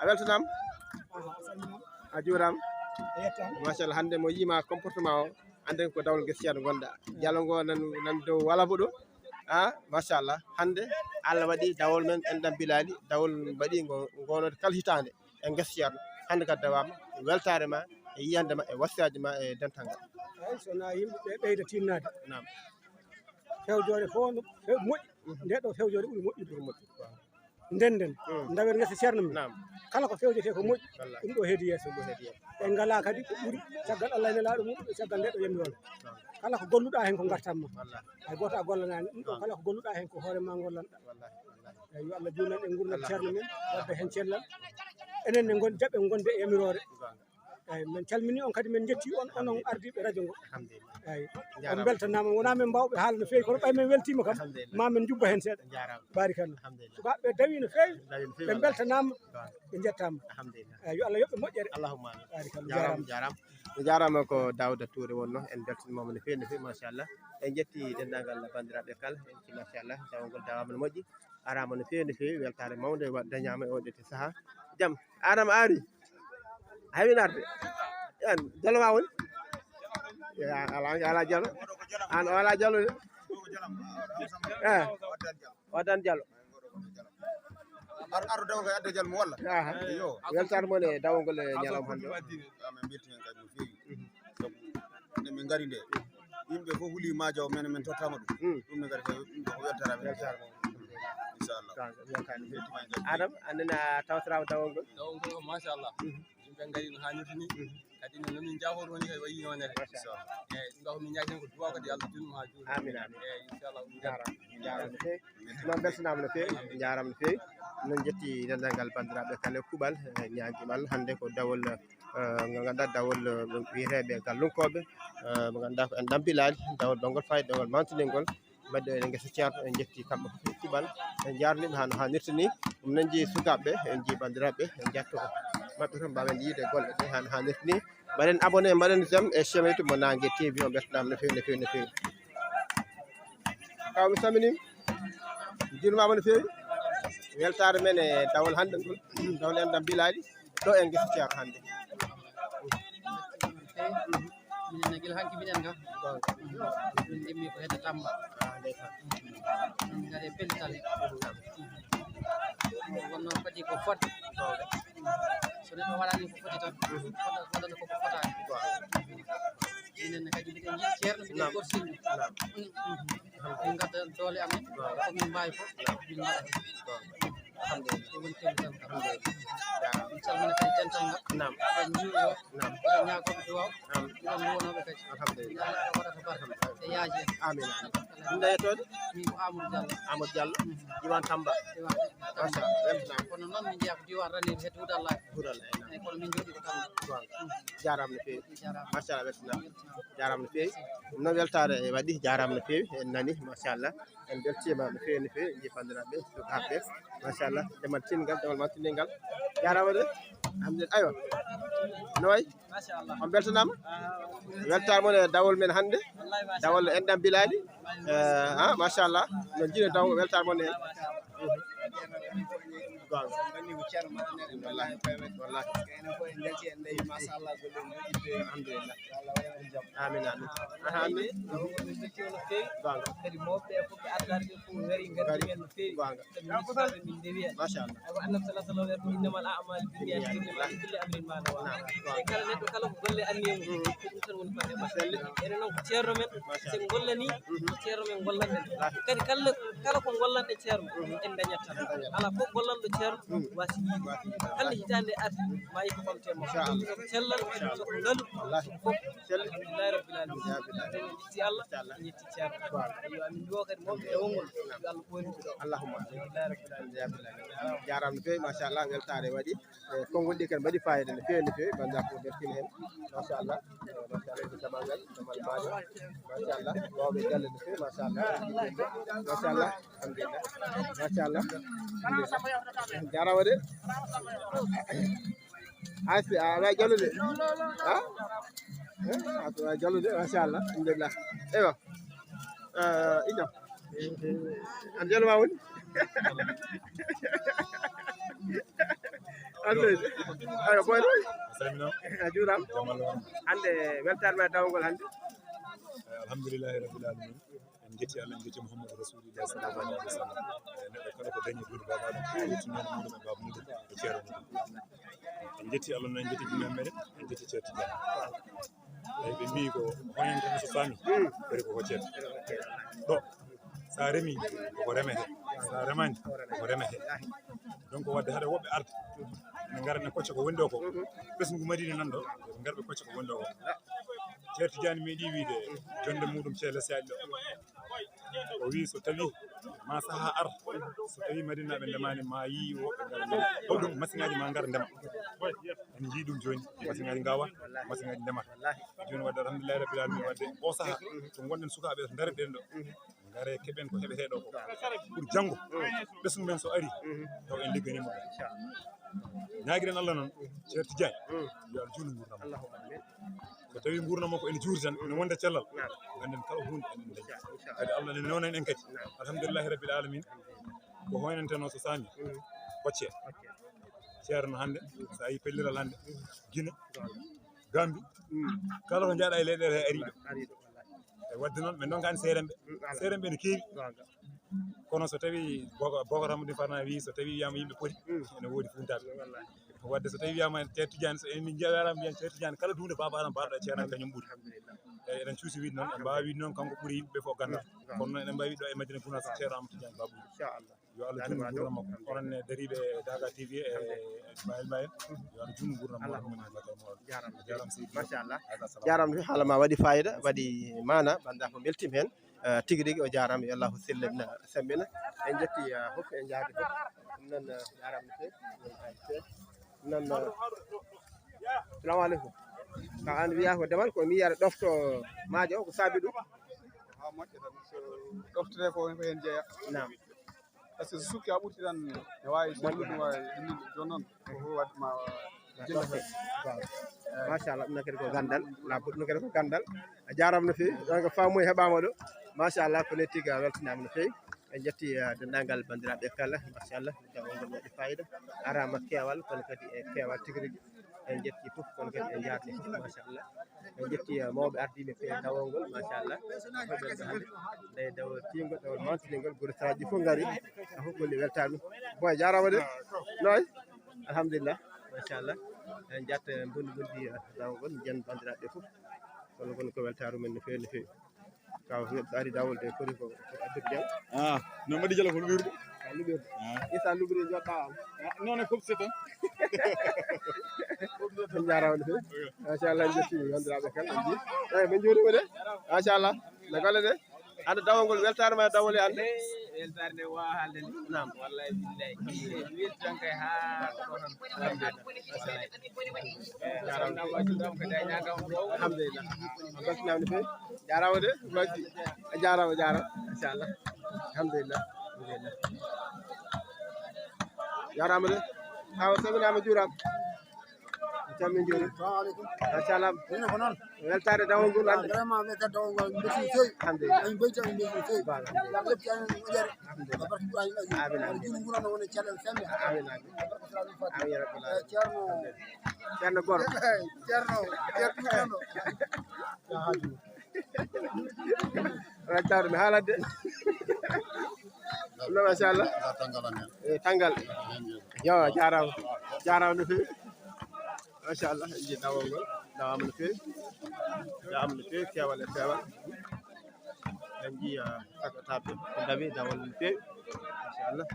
A weltanaama? Aha, a salminaama. A juuraama. A yettaama. Machallah, hannde mo yiima comportement o, annden ko dawol ngesa Ceerno ngonɗa. Jalo ngo nan, nan dow walabo ɗo. Ah, machallah. Hannde Allah waɗi dawol men enɗam Bilali, dawol mbaɗi ngo, ngono kala hitaande e ngesa Ceerno. Hannde kadi dawaama, weltaare ma, e yiyande ma, e wasiyaaji ma, e dental ngal. Eeyi, so wonaa yimɓe ɓe ɓeyda tinnaade. Naam. Fewjoore fof no fe-, moƴƴi. Mhm. Nde ɗo fewjoore ɓuri moƴƴude. Ɓuri moƴƴude, waaw. Ndenden, mm, ndawen ngesa Ceerno men. Naam. Kala ko fewjetee ko moƴƴi, wallaahi, ɗum ɗo heedi yeeso. Ɗum ɗo heedi yeeso. En ngalaa kadi ko ɓuri caggal Allah e Nelaaɗo mum, e caggal nde ɗo yamiroore. Naam. Kala ko golluɗaa heen ko ngartam ma. Wallaahi. Hay gooto a gollanaani. Ɗum ɗo, naam, kala ko golluɗaa heen ko hoore ma ngollanɗaa. Wallaahi, wallaahi. Eeyi, yo Allah juutnan en nguurndam Ceerno men, wadda heen cellal. Enen ne ngon-, jaɓen ngonde e yamiroore. Wallaahi. Eeyi, min calminii on kadi, min njettii on, onon ardiiɓe radio ngo. Alhamdulillah. Eeyi, on mbeltanaama. Wonaa min mbaawɓe haalde no feewi, kono ɓay min weltiima kam, alhamdulillah, ma min njubba heen seeɗa. Njaaraama. Baarikalla. Alhamdulillah. Sukaaɓe ɓe dawii no feewi, ɓe mbeltanaama, ɓe njettaama. Alhamdulillah. Eeyi, yo Allah yoɓ ɓe moƴƴere. Allahumma amin. Baarikalla. Njaaraama, njaaraama. Njaaraama ko Daawda Tuure wonnoo, en mbeltaniima mo no feewi, no feewi, machallah. En njettii denndaangal banndiraaɓe kala, en ci, machallah, dawol ngol dawaama no moƴƴi. Araama no feewi, no feewi, weltaare mawnde wa-, dañaama e oɗo sahaa. Jam, Adama ari. A heɓi arde. An, jalo ma woni? Ya, ala, ala jalo. An, o ala jalo de. Eh, o addan jalo. Ar-, ardo daw ko adda jalo mo walla? Aha. Iyo. Weltaare mon e dawol ngol e ñalawma hannde o. Amin, mbeltanii kadi no feewi. Mhm. Sabu nde min ngari nde, yimɓe fof huli ma jaw, men, men tottama ɗum. Mm. Ɗum ne kadi ko, ɗum ko weltare amen. Weltare amen. Inchallah. Weltare amen. Adama, an nena tawtorama dawol ngol? Dawol ngol ko machallah. Mhm. Yimɓe ngari no hannirta ni. Mhm. Kadi no, no min jaafoto woni kadi wayi yonere. Machallah. Eeyi, ɗum ɗo ko min ñaagii ko duwaaw kadi Allah juutnu haa juuti. Amin, amin. Eeyi, inchallah. Jaaraama, jaaraama no feewi. Noon mbeltanaama no feewi, jaaraama no feewi. Min njetti denndaangal banndiraaɓe kala e kuuɓal, e ñaagimal. Hannde ko dawol, eh, ngal ngannduɗaa dawol, eh, wiyeteeɓe gallunkooɓe, eh, mo ngannduɗaa ko en ɗampilaali, dawol dongol faayi, dongol mantini ngol. Mbaɗɗo e ngesa Ceerno, en njetti kamɓe fof e kuuɓal, en njaarnii ɓe hano haanirta ni. Ɗum noon njii sukaaɓe, en njii banndiraaɓe, en njetto maɓɓe tan mbaawen yiide golle ɗe hano haanirta ni. Mbaɗen abonné, mbaɗen j'aime e chaîne YouTube mo Naange T V, on mbeltanaama no feewi, no feewi, no feewi. Kaw mi salminiima, juurmaama no feewi. Weltaare men e dawol hannde ngol, dawol en ɗampilaali, ɗo e ngesa Ceerno hannde. Minen ne gila hanki minen ga. Min ndimmi ko hedde Tamba. Min ngari e pellital. Wonno kadi ko fodde. So neɗɗo waɗani ko foti tan, waɗata koko fotaani. Minen ne kadi mbiɗen yiɗi Ceerno, mbiɗen korsinɓe. Min ngadda doole amen, ko min mbaawi fof, min mbaɗa. Alhamdulillah. Ɗum woni temu tan kam. Alhamdulillah. Min calmina kadi dental ngal. Naam. Eɗen njuuroo. Naam. Eɗen ñaagoo ɓe duwaaw. Naam. Eɗen nduwanoo ɓe kadi. Alhamdulillah. Yo Allah waɗata barke. E yaaji en. Amin, amin. Ɗum da yettoode? Min ko Amadou Diallo. Amadou Diallo. Mhm. Diwan Tamba. Diwan Tamba. Machallah. Welcome. Kono noon min njeyaa ko diwan Ranérou hedde Houdallahi. Houdallahi, naam. Eyi, kono min njooɗii ko Tamba. Goonga. Jaaraama no feewi. Jaaraama. Machallah, welcome. Welcome. Jaaraama no feewi. Ɗum noon weltaare waɗi, jaaraama no feewi. En nani, machallah. En mbeltiima no feewi, no feewi. En njii banndiraaɓe, sukaaɓe. Machallah, demal tinngal, demal mantini ngal. Jaaraama de. Alhamdulillah. Aywa. No wayi? Machallah. On mbeltanaama? Ah, weltaare mon e dawol men hannde. Wallahi, machallah. Dawol en ɗampilaali. Eh, ah, machallah. No njiɗen dawol weltaare mon e. Goonga. Wallahi. Wallahi. Alhamdulillah. Amin, amin. Aha, amin. Goonga. Kadi mawɓe ɓe fof ɓe ardaade ɓe fof ngari, ngari men no feewi. Goonga. Sabi min sukaaɓe min ndewi heen. Machallah. Awa Annabi sallallahu alaihi wasallam, "Innamal a'malu binniyati, wa innamal likulli imri'in ma nawa." Naam. E kala neɗɗo kala ko golle anniya mum, ko ɗum tan woni ko heɓata. Selli. Enen noon ko ceerno men, machallah, so en ngollanii, ko ceerno men gollanɗen. Kadi kala, kala ko gollanɗen ceerno, en dañat tan. Alaa fof gollanɗo ceerno waasi yiide. Kala hitaande arde, ma yi ko ɓamte mo. Inchallah. Ɗum ko cellal, so ko ngalu, wallahi, fof. Selli. Alhamdulillahi rabbil alamin. Ya rabbil alamin. En yetti Allah, inchallah, en yetti ceerno. Waaw. Yo amin ɗo kadi mawɓe e wongol, yo Allah ɓoynu ɗo. Allahumma. Alhamdulillahi rabbil alamin. Ya rabbil alamin. Jaaraama no feewi, machallah, weltaare waɗi. E, konngol ɗi kadi mbaɗi fayida no feewi, no feewi. Banndiraaɓe fof beltiima heen. Machallah. E, machallah, ko jamal ngal, jamal maaɗa. Machallah, waawɓe galle no feewi, machallah. Machallah, alhamdulillah. Machallah. Alhamdulillah. Jaaraama de. Ay, si a waay jollude. Ha? Eh, a waay jollude, machallah. Alhamdulillah. Eywa. Eh, Iñam. An jollo ma woni? An de. Ayo, boy. Salmino. A juuram. Jamal on. Hannde weltaare ma dawgol hannde. Eh, alhamdulillahi rabbil alamin. En njetti Allah, en njetti Muhammadu Rasulillah sallallahu alaihi wasallam. Eh, neɗɗo kala ko dañi duuɗe baba ɗum, yetti noon muɗum e baba muɗum e ceerno muɗum. En njetti Allah noon, en njetti jinnaɓe meɗen, en njetti ceerti jam. Eyi, ɓe mbii ko hoñante no so faami, kadi ko hoccete. Ɗo, sa remi, koko remete. Sa remani, koko remete. Donc, wadde haɗa woɓɓe arde, ne ngara ne kocca ko woni ɗo ko. Ɓesngu Madina nan ɗo, ɓe ngara ɓe kocca ko woni ɗo ko. Ceerti Jaan meeɗi wiide, jonde muɗum ceele seeɗa ɗo. O wi so tawi ma saha ar, so tawi Madinaaɓe ndemani ma yi woɓɓe ngar ndema. Holɗum masiŋaaji ma ngar ndema? En njii ɗum jooni, masiŋaaji ngawa, masiŋaaji ndema. Jooni wadde alhamdulillahi rabbil alamin, wadde o saha to ngonɗen sukaaɓe to ndareɗen ɗo. Ngare keɓen ko heɓetee ɗo ko. Pour janngo, ɓesngu men so ari, taw en ligganima ɗum. Ñaagiren Allah noon, ceerti Jaañ, yo Allah juutnu nguurndam. Allahumma amin. So tawi nguurndam makko ene juuri tan, ene wonda cellal, naam, ngannden kala huunde enen dañi. Inchallah. Kadi Allah ne newnan en kadi. Naam. Alhamdulillahi rabbil alamin. Ko hoynanteno so saami. Mm. Hocce. Hocce. Ceerno hannde, so a yi pelliral hannde, Gine, Gambi, mm, kala to njaaɗa e leyɗeele he ariiɗo. Ariiɗo, wallahi. E wadde noon, min ndonkaani seeremɓe. Mm, ala. Seeremɓe ene keewi. Gonga. Kono so tawi Boko-, Bokar Hamadou Farna wi, so tawi wiyama yimɓe poti, mm, ene woodi funtaaɓe. Wallahi. Wadde so tawi wiyama Ceerno Tidiane, so en min njaarama mbiyen Ceerno Tidiane, kala duunde Baba Adama mbaɗɗo e ceerno kañum ɓuri. Alhamdulillah. Eyi, eɗen cuusi wiide noon, en mbaawa wiide noon, kanko ɓuri yimɓe fof ganndal. Kono noon eɗen mbaawi wiide ɗo e Madina Gounass, Ceerno Amadou Tidiane Ba ɓuri. Inchallah. Yo Allah juutnu nguurndam makko. Onon ne dariiɓe Daga T V e Bayel Mayel. Yo Allah juutnu nguurndam makko. Allahumma amin. Jaaraama. Jaaraama seydi. Machallah. Jaaraama. Haala ma waɗi fayida, waɗi maana, banndiraaɓe mbeltiima heen. Eh, tigi rigi o jaaraama, yo Allah sellimna, semmbina. En njetti, eh, fof, en njaardi fof. Noon, eh, jaaraama no feewi. Noon, eh, salamu aleykum. Ka an wiya ko demal ko mi yiyata ɗofto maajo o, ko saabi ɗum? Ha moƴƴa tan. So ɗoftere ko, ko heen jeeya. Naam. Par ce que so sukki a ɓurti tan, ne waawi so ɗum waawi inni jooni noon. Ko waɗde ma jilla ɗofte. Waaw. Machallah, ɗum noon kadi ko ganndal. La, ɗum noon kadi ko ganndal. A jaaraama no feewi. Donc, faamu e heɓaama ɗo. Machallah, ko ne tigi a weltanaama no feewi. En njetti, eh, denndaangal banndiraaɓe kala, machallah, dawol ngol waɗi fayida, araama keewal, kono kadi e keewal tigi rigi. En njetti fof, kono kadi en njaarni fof, machallah. En njetti, eh, mawɓe ardiiɓe e dawol ngol, machallah. Hoɓe hannde, nde dawol tiingol, dawol mawtiningol, gure saraaji fof ngari, a fof golli weltaani. Boy, jaaraama de. Noy? Alhamdulillah, machallah. En njatta, eh, mbondi mbondi, eh, dawol ngol, njen banndiraaɓe fof. Kono, kono ko weltaaru men no feewi, no feewi. Kaw neɗɗo ari dawol de foti ko, ko addude jam. Ah, no mbaɗi jalo ko luɓirde? Ka luɓirde. Ah. Isa luɓiri joɗɗa am. Ah, non, non, fof c'est tan. On jaaraama no feewi. Machallah, en njetti banndiraaɓe kala, en njii. Eh, min njuuriima de. Machallah. No golle de? Hannde dawol ngol weltaare ma e dawol e hannde? Eh, weltaare nde waawa haalde ni. Naam. Wallahi billahi. Welti tan kay haa ko ɗo tan. Alhamdulillah. Wallahi. Alhamdulillah. A weltinaama no feewi. Jaaraama de, Basi. A jaaraama, jaaraama. Machallah. Alhamdulillah. Alhamdulillah. Jaaraama de. Awa, salminaama, juuraama. Jam e njooɗi. Salamu aleykum. Machallah. Ina ko noon. Weltaare dawol ngol hannde. Vraiment, weltaare dawol ngol, mbeltii no feewi. Alhamdulillah. En mbeltii, en mbeltii no feewi. Voilà. Yalla lepti amen moƴƴere. Alhamdulillah. Barke Qur'an. Amin, amin. Juuɗe nguurano wona cellal sembe. Amin, amin. Barke Qur'an Fatiha. Amin, ya Rabbal alamin. Eh, Ceerno. Ceerno Goro. Ceerno, Ceerno Goro. Wala tawde mi haalat de. No, machallah. Nda tanngal am heen. Eh, tanngal. Heen jeeyi. Yo, jaaraama. Jaaraama no feewi. Machallah, en njii dawol ngol. Dawaama no feewi. Dawaama no feewi, keewal e peewal. En njii, ah, sakataaɓe ko ndawi dawol no feewi. Machallah.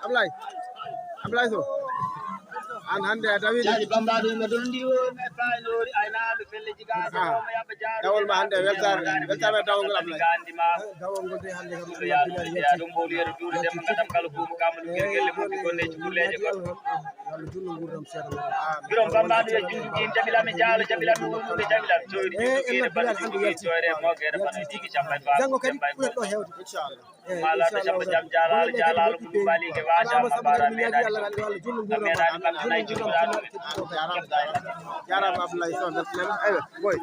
Ablaye, Ablaye Sow, an hannde a dawi. Caali bambaɗo ɓe dolondiri o, ɓe faynori aynaaɓe pelle jigaaɓe. Ah, o mo yaɓɓa jaaro dawol ma hannde, weltaare, weltaare dawol ngol, Ablaye. Gandi ma. Dawol ngol de hannde kam, ɗum ɗo yaadu ɗum, yaadu ɗum, mbowlu yeru juuɗe, dembo ngadam kala buubu, kammu ɗum, gere gelle mum, ɗi gonne e cukalleeje goɗɗe. Birom bambaɗo e juuɗe ɗin, jaɓilami jaalo, jaɓilami wondude, jaɓilami coyri, juuɗe ɗiɗi, bana juuɗe ɗiɗi, coyre, mogeere, bana e tigi, campagne, bana jango kadi ɓuri ɗo hewde, inchallah. Mala to samba jam jalaalo, jalaalo ko ɗum baligue waajama, mbaara meeɗaani ɗum. A meeɗaani ɓamtanay juuɗe. Jaaraama Abdoulaye Sow, weltanaama. Aywa, boy.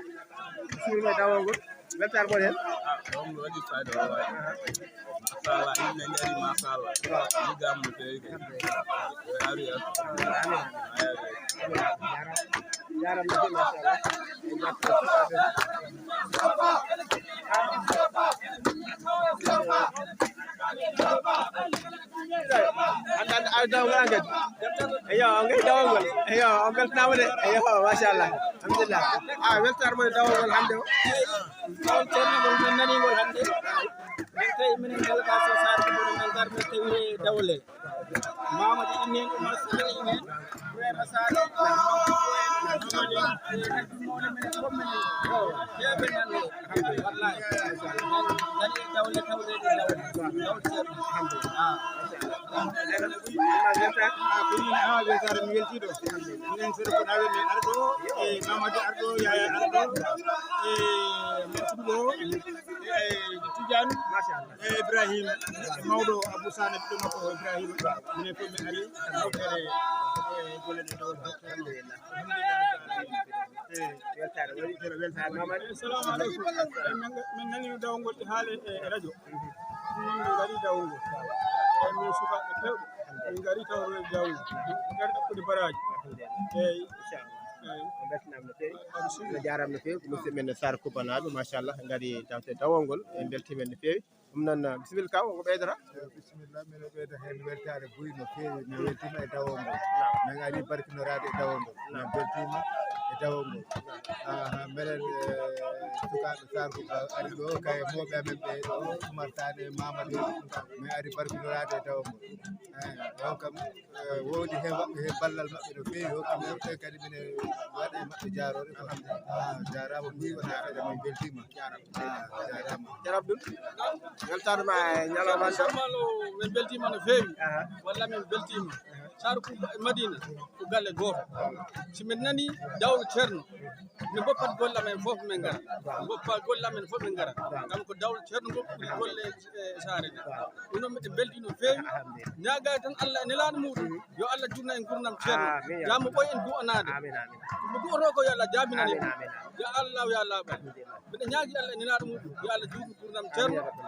Bismillah, dawol ngol. Weltaare mon heen. Ah, ɗum waɗi fayda wallahi. Machallah, yimɓe ngari, machallah. Liggaama no feewi kay. Ɓe ari, ah. Amiin. Amiin. Jaaraama no feewi, machallah. Hannde, hannde, hannde dawol ngol hankadi. Eyo, on ngari dawol ngol. Eyo, on mbeltanaama de. Eyo, machallah. Alhamdulillah. Ah, weltaare mon e dawol ngol hannde o. Dawol ceerno ngol, min nanii ngol hannde. Min tawi minen délégation Saare Kuɓɓoɗo, min ngar, min tawi e dawol he. Mamadi Inen, Oumar Sall Inen, Ibrahima Sall, Mamadi, eh, Abdou Mawla, minen fof minen heewɓe nande. Wallahi. Dari dawle tawreeɗe dawle. Dawle ceerno. Ah. Ah, ko min, ah, weltaare mi weltii ɗo. Minen seeɗa ko ɗawe min arɗo, e Mamadi arɗo, Yaya arɗo, e Masoudo, e Tidiane, e Ibrahim, e mawɗo Abou Sane, ɓiɗɗo makko o Ibrahim. Minen fof min ari, e golle ɗe dawle. Alhamdulillah. Alhamdulillah. E Assalamu aleykum. Min, min nani dawol ngol e haale e radio. Ɗum noon min ngari dawol ngol. Eyi, min sukaaɓe fewɓe. Min ngari tawa dawol ngol. Min ngari ɗaɓɓude baraaji. Eyi. Eyi. On mbeltinaama no feewi. No jaaraama no feewi. Ko musidɓe men Sar Kubanaaɓe, machallah, ngari tawte dawol ngol. En mbeltiima no feewi. Ɗum noon, bisimilla kaw, ko ɓeydata? Eyi, bisimilla, miɗo ɓeyda heen weltaare buy no feewi. Mi weltiima e dawol ngol. Min ari barkinoraade e dawol ngol. Min beltiima e dawol ngol. Aha, minen, eh, sukaaɓe Sar Kuba ari ɗo, kay mawɓe amen ɓe ɗo, Oumar Sané, Mamadou, min ari barkinoraade e dawol ngol. Eyi, ɗo kam, eh, woodi heen waɗɓe heen ballal maɓɓe no feewi, hokki min ɓe kadi minen waɗa e maɓɓe jaaroore quoi. Ah, jaaraama buy, wonaa kadi min beltiima. Ah, jaaraama. Ceerno Abdoul, weltaanima e ñalawma hannde. Ceerno Malo, min beltiima no feewi. Aha. Walla min beltiima. Sar Kuba e Madina ko galle gooto. Si min nani dawol Ceerno, min mboppat golle amen fof min ngara. Min mboppa golle amen fof min ngara. Ngam ko dawol Ceerno ngol ɓuri golle e saare nde. Ɗum noon miɗen mbeltii no feewi. Alhamdulillah. Ñaagaa tan Allah e nelaaɗo muɗum, yo Allah juutnu en nguurndam Ceerno. Amin, ya Rabbal. Yaa mo ɓooy en du'anaade. Amin, amin. Mo du'otoo ko yo Allah jaabinane. Amin, amin, amin. Ya Allah, ya Allah. Alhamdulillah. Mbiɗa ñaagi Allah e nelaaɗo muɗum, yo Allah juutnu nguurndam Ceerno. Amin, ya Rabbal.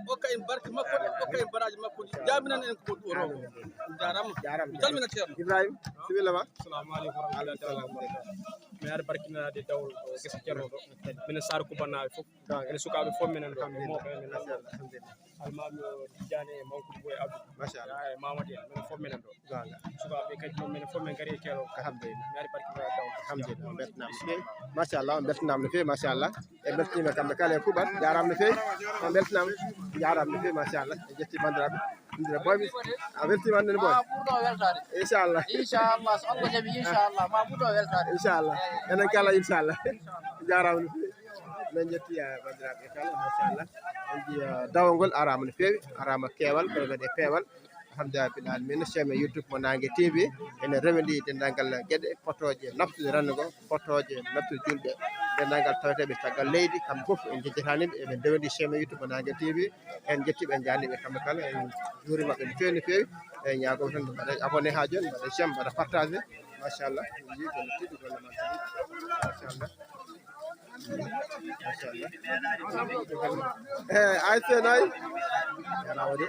Okka en barke makko, amin, amin, okka en baraaji makko ɗi, jaabinan en ko du'otoo ko. Amin. Jaaraama. Jaaraama. Mi salmina Ceerno. Ibrahima, bisimilla ma. Assalamu aleykum wa rahmatullahi taala wa barakatuh. Mi ari barkinaade dawol gese Ceerno ɗo. Minen Sar Kubanaaɓe fof. Enen sukaaɓe fof minen ɗo, e mawɓe men. Almaami o Tijjaani e Mankudu Boy Abdou. Machallah. E Mamadi en, minen fof minen ɗo. Goonga. Sukaaɓe kadi noon minen fof min ngari e keerol. Alhamdulillah. Mi ari barkinoraade dawol. Alhamdulillah. On mbeltanaama no feewi. Machallah, on mbeltanaama no feewi, machallah. En mbeltaniima kamɓe kala e kuuɓal. Jaaraama no feewi. On mbeltanaama. Jaaraama no feewi, machallah. En njetti banndiraaɓe. Banndiraaɓe Boy, a weltiima hannde no Boy? Ma ɓurɗo weltaade. Inchallah. Inchallah, so Allah jaɓi, inchallah. Ma ɓurɗo weltaade. Inchallah. Enen kala, inchallah. Jaaraama no feewi. Min njetti, eh, banndiraaɓe kala, machallah. En mbiya dawol ngol araama no feewi, araama keewal, kono kadi e peewal. Alhamdulillah rabbil alamina, chaîne YouTube mo Naange T V, ene rewndi denndaangal geɗe potooje naftude renndo ngo, potooje naftude juulɓe, denndaangal taweteeɓe caggal leydi, kamɓe fof en njejjitaani ɓe, eɓe ndewndi chaîne YouTube mo Naange T V, en njetti ɓe, en njaarni ɓe kamɓe kala, en njuuriima ɓe no feewi, no feewi, en ñaagoo tan ɓe mbaɗa abonné haa jooni, mbaɗa j'aime, mbaɗa partagé, machallah, en njii golle tedduɗe, golle maɓɓe, machallah. Machallah. Eh, ay seenay. Yarawa de.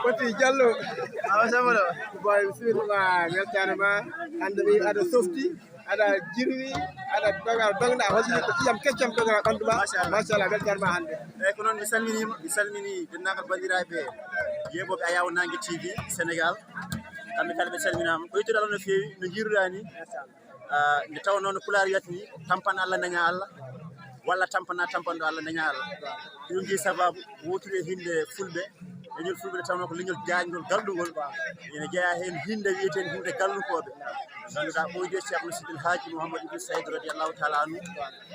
Foti Diallo. Awa, Samba Lo. Boy, bisimilla ma, weltaare ma. Hannde mi aɗa softi, aɗa jirwi, aɗa doga, dogna, holli ko ƴiiƴam keccam dogna ɓanndu ma. Machallah. Machallah, weltaare ma hannde. Eyi, ko noon mi salminiima, mi salmini denndaangal banndiraaɓe yeeɓooɓe Ayaawo Naange T V Sénégal. Kamɓe kala ɓe calminaama. Ko yettude Allah no feewi, no njiiruɗaa ni. Ah, nde tawnoo no Pulaar wiyata ni, tampana Allah, dañaa Allah, walla tampana tampanɗo Allah, dañaa Allah. Ɗum njii sabaabu wootude e hinnde Fulɓe, leñol Fulɓe nde tawnoo ko leñol jaaƴngol, galɗungol. Ene jeyaa heen hinnde wiyeteende hinnde gallunkooɓe. Ngannduɗaa ɓooyde Ceerno Sidil Haaji Mouhamadou Ibn Saïd radiyallahu taala anhu.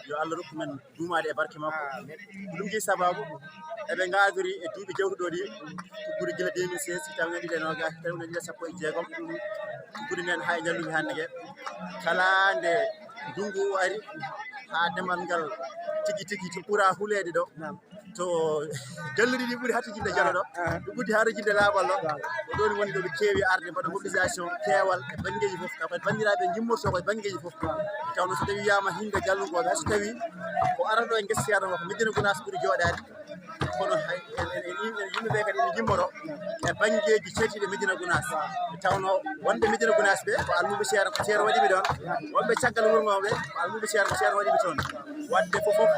Yo Allah rokku men duumaade e barke makko. Ko ɗum njii sabaabu eɓe ngaadori e duuɓi jawtuɗo ɗi, tuggude gila deux mille seize, hitaande ujunere ɗiɗi e noogaas, hitaande ujunere ɗiɗi e sappo e jeegom, tuggude ndeen haa e njallugol hannde nge. Kala nde ndunngu o ari, haa demal ngal tigi tigi to ɓura huleede ɗo, to galleeji ɗi ɓuri hatojinde jalo ɗo, ɗo ɓuri hatojinde laaɓal ɗo. Ko ɗoon woni ɗo ɓe keewi arde, mbaɗa mobilisation keewal e banngeeji fof, taw kadi banndiraaɓe njimmorto ko e banngeeji fof. Tawnoo so tawii wiyaama hinnde gallunkooɓe, hay so tawii ko arata ɗo e ngesa Ceerno ko Médina Gounass ɓuri jooɗaade, kono hay en, en, en, en yimɓe ɓe kadi ene njimmoroo e banngeeji catiiɗi Médina Gounass. Nde tawnoo wonɓe Médina Gounass ɓe ko almuɓe Ceerno, ko Ceerno waɗi ɓe ɗoon, wonɓe caggal wuro ngoo ɓe ko almuɓe Ceerno, ko Ceerno waɗi ɓe toon. Waɗde fof fof,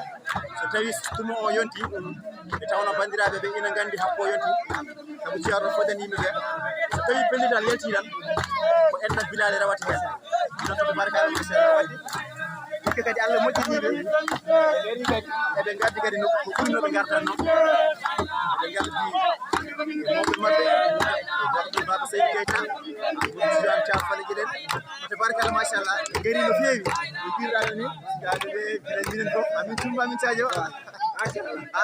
so Tawi tuma o yonti, ɓe tawno banndiraaɓe ɓe ina nganndi happo yonti. Sabu ceerno fodani yimɓe ɓe. So tawi pellital yalti tan, ko enɗam bilaali rewata heen. Ɗum noon ko barkaale mum seeɗa waɗde. Hikka kadi Allah moƴƴiniiɓe. Eɓe ngardi kadi no ko ɓurnoo ɓe ngartan noon. Eɓe ngardi mawɓe maɓɓe, Baaba Seydi Keita, Sufyaan Caam Fale Geɗen. Tabarkalla, machallah. Gari no feewi. No mbiruɗaa ni? Sukaaɓe ɓe, minen, minen fof. Amin Tumba, amin Sadio. A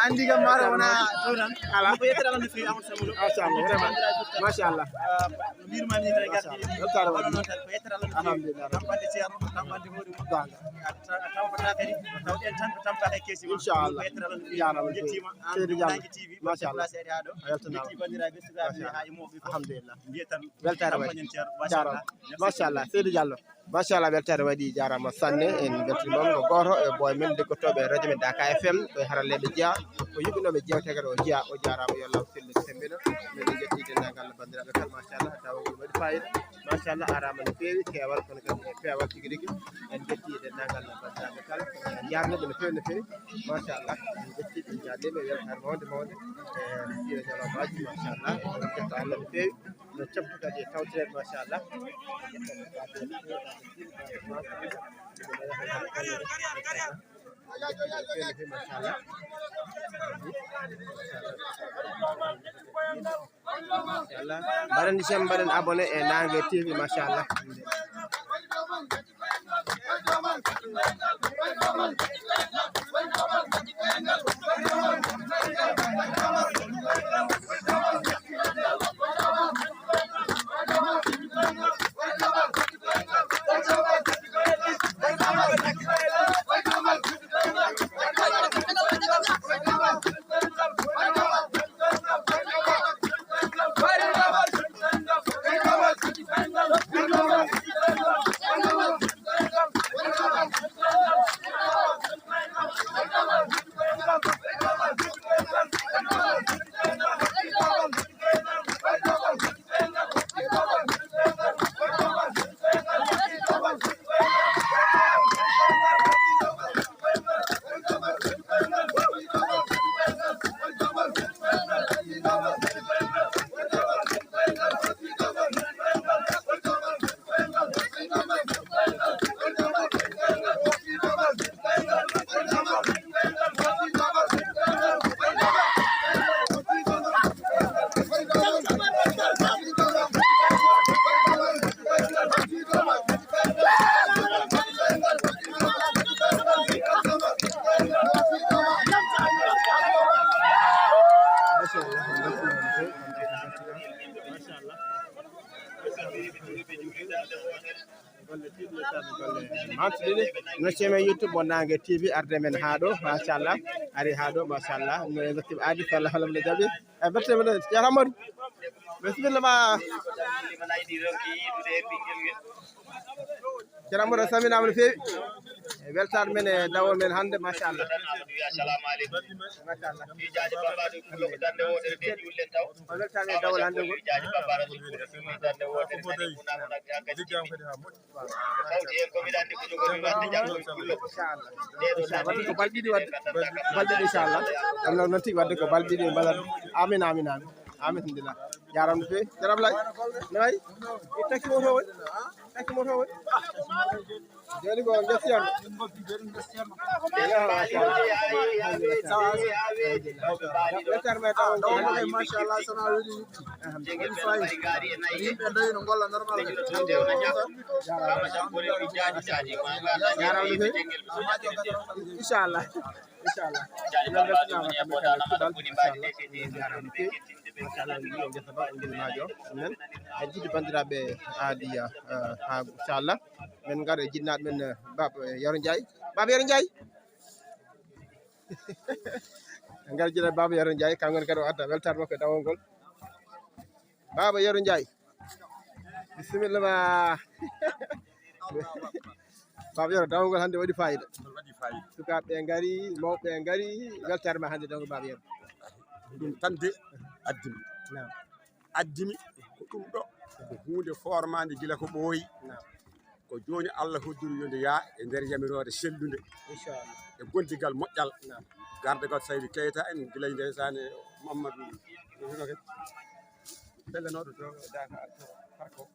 anndi kam, maaro wona ɗo tan. Ala. Ko yettere Allah no feewi, Amadou Samulo. Machallah, vraiment. Machallah. Ah, no mbirumi ni tan, gasi. Weltaare waɗi. Kono noon tan, ko yettere Allah no feewi. Alhamdulillah. Tampande ceerno, tampande hoore mum. Gonga. A ta-, a tawtata kadi, tawɗen tan ko tampaaka e keesi ma. Inchallah. Ko yettere Allah no feewi. Jaaraama. Njettiima. An Seydi Diallo. Naange T V, machallah. Baɗɗo place ari haa ɗo. A weltanaama. Njetti banndiraaɓe, sukaaɓe haa e mawɓe fof. Alhamdulillah. Mbiye tan, weltaare waɗi. Tampanen ceerno. Jaaraama. Machallah. Merci. Machallah, Seydi Diallo. Machallah, weltaare waɗi, jaaraama sanne. En mbeltaniima on ko gooto e boy men liggotooɓe e radio men Daka F M, ko e haralleeɓe jeyaa, ko yuɓɓinooɓe jeewte kadi o jeyaa, o jaaraama, yo Allah sellu sembina. Min njetti denndaangal banndiraaɓe kala, machallah, tawa ngol waɗi faayiida. Machallah, aaraama no feewi, keewal, kono kadi e peewal tigi rigi. En njetti denndaangal banndiraaɓe kala, en njaarniiɓe no feewi, no feewi. Machallah, en njetti ɓe, njaarniiɓe, weltaare mawnde, mawnde. E, ɗiɗo ñalawmaaji, machallah, en njetti Allah no feewi. No caftu kadi e tawtoreede, machallah. Machallah. Machallah. Mbaɗen j'aime, mbaɗen abonné e Naange T V, machallah. Mantu ɗiɗi no ceme YouTube mo Naange T V, arde men haa ɗo, machallah. Ari haa ɗo, machallah. No e natti aadi, sallah, wala mo jaɓi. E bette men, Ceerno Amadou. Bisimilla ma. Ceerno Amadou, a salminaama no feewi. E weltaare men e dawol men hannde, machallah. Machallah. O weltaare men e dawol hannde ngol. Inchallah. Inchallah. Wadde ko balɗe ɗiɗi wadde. Balɗe ɗiɗi, inchallah. Ɗum noon, noon tigi wadde ko balɗe ɗiɗi mbaɗat. Amin, amin, amin. Amin, alhamdulillah. Jaaraama no feewi. Ceerno Ablaye. No wayi? E takki moto o wayi? Takki moto o wayi? Jooni ko ngesa Ceerno. Yaha, machallah. Weltaare men taw. Machallah, sana weli. Woni faayi. Yimɓe ndoyi no ngolla normal. Jaaraama no feewi. Inchallah. Inchallah. Min mbeltanaama kamɓe kala e kuuɓal. Inchallah. Machallah, on njiɗo ngesa ba, on njiɗo maajo. Ɗum noon, en njiɗi banndiraaɓe aadi, eh, haa, inchallah. Min ngara e jinnaaɗo men, eh, Baaba, eh, Yero Ndiaye. Baaba Yero Ndiaye. En ngara jinnaaɗo Baaba Yero Ndiaye, kanko ne kadi o adda weltaare makko e dawol ngol. Baaba Yero Ndiaye. Bisimilla ma. Baaba Yero, dawol ngol hannde waɗi faayiida. Ngol waɗi faayiida. Sukaaɓe ɓe ngari, mawɓe ɓe ngari, weltaare ma hannde dawol Baaba Yero. Ɗum tan de addimi. Naam. Addimi ko ɗum ɗo. Ko huunde formaande gila ko ɓooyi. Naam. Ko jooni Allah hoddiri yo nde yaa e nder yamiroore sellunde. Inchallah. E goldigal moƴƴal. Naam. Gardagal Saydu Keyta en gila ndeysaan e Mamadou. Pellenooɗo to Daaka Arko.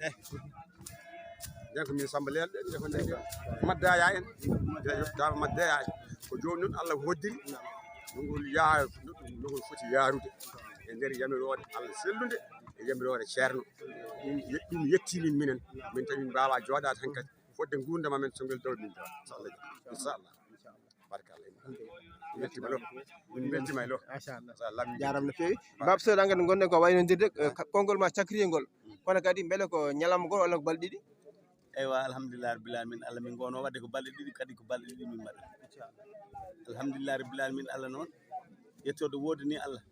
Eh. Nden ko min Samba Leel ɓe, ɓe ko nder Maddaya en. Dama Maddaya en. Ko jooni noon Allah hoddiri. No ngol yaa, no ngol foti yaarude. E nder yamiroore Allah sellunde. E yamiroore Ceerno. Ɗum ye-, ɗum yetti min minen. Min tawi min mbaawaa jooɗaade tan kadi. Fodde nguurndam amen so ngel dawri min dawra. So Allah jaɓi. Inchallah. Barkallah. Min mbeltiima lo. Min mbeltiima e lo. Machallah. Machallah, min Jaaraama no feewi. Baaba Seydu, an kadi ngonɗen ko waynondirde, eh, ka-, konngol ma cakkiriyel ngol. Kono kadi mbele ko ñalawma gooto walla ko balɗe ɗiɗi? Eywa, alhamdulillah rabbil alamin. Allah min ngono wadde ko balɗe ɗiɗi, kadi ko balɗe ɗiɗi min mbaɗa. Inchallah. Alhamdulillah rabbil alamin, Allah noon. Yettode woodi ni Allah.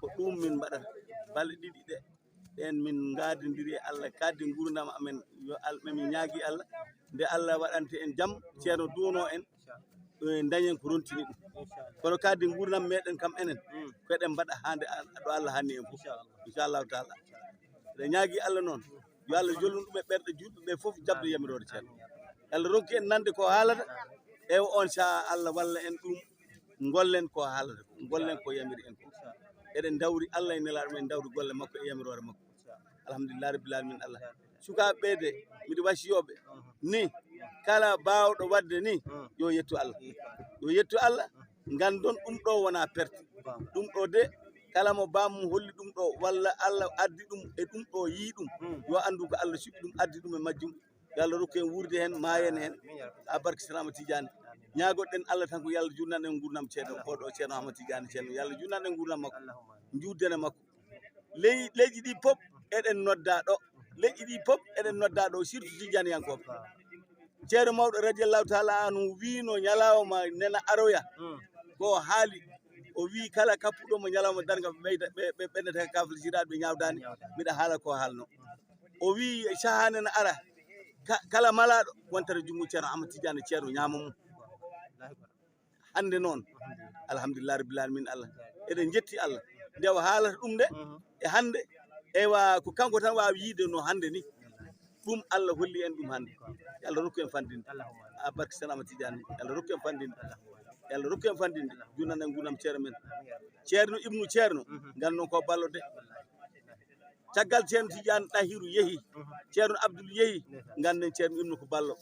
Ko ɗum min mbaɗata. Balɗe ɗiɗi ɗe. Ɗen min ngaadindiri e Allah, kaddi nguurndam amen, yo Al-, min ñaagi Allah, nde Allah waɗante en jam, Ceerno duwono en, eh, dañen ko rontini ɗum. Kono kaddi nguurndam meɗen kam enen, ko eɗen mbaɗa haa nde Al-, ɗo Allah hanni en fof. Inchallahu taala. Eɗen ñaagi Allah noon, yo Allah jolnu ɗum e ɓerɗe juutɓe ɓe fof, jaɓde yamiroore Ceerno. Allah ronki en nande ko haalata, e on saha Allah walla en ɗum, ngollen ko haalata ko, ngollen ko yamiri en ko. Eɗen dawri Allah e Nelaaɗo men, dawri golle makko e yamiroore makko. Alhamdulillah rabbil alamin Allah. Sukaaɓe ɓe de, miɗo wasiyooɓe ni, kala baawɗo waɗde ni, yo yettu Allah. Yo yettu Allah, nganndon ɗum ɗo wona perte. Ɗum ɗo de, kala mo bammum holli ɗum ɗo, walla Allah addi ɗum e ɗum ɗo, yii ɗum, yo anndu ko Allah suɓi ɗum, addi ɗum e majjum. Yo Allah rokku en wuurde heen, maayen heen. Amin, ya Rabbi. A barke Seeɗa Ahmad Tidiane. Amin. Ñaagoɗen Allah tan ko yo Allah juutnan en nguurndam ceerno, oɗo Ceerno Ahmad Tidiane Ceerno. Yo Allah juutnan en nguurndam makko. Allahumma. Njuutdene makko. Ley-, leyɗe ɗi pop eɗen nodda ɗo. Leyɗe ɗi pop eɗen nodda ɗo, surtout Tidiane yankooɓe. Waaw. Ceerno mawɗo radiyallahu taala anhu wiino ñalawma nena aroya. Hmm. Ko haali. O wii kala kappuɗo mo ñalawma darnga ɓe ɓeyda, ɓe, ɓe ɓennata ka kafal siraaɗo ɓe ñaawdaani. Ñaawdaani. Miɗa haala ko haalno. O wii, "Cahaane na ara, ka-, kala malaaɗo wontere junngo Ceerno Ahmad Tidiane, Ceerno ñaama mum." Hannde noon, alhamdulillah rabbil alamin Allah. Eɗen njetti Allah. Nde o haalata ɗum nde, e hannde, eywa, ko kanko tan waawi yiide no hannde ni. Ɗum Allah holli en ɗum hannde. Yo Allah rokku en fanndinde. A barke Seeɗa Ahmad Tidiane, yo Allah rokku en fanndinde. Yo Allah rokku en fanndinde. Juutnan en nguurndam ceerno men. Ceerno Ibnu Ceerno, nganndon ko ballo de. Caggal Ceerno Tidiane Ɗahiru yehi, Ceerno Abdul yehi, ngannden Ceerno Ibnu ko ballo.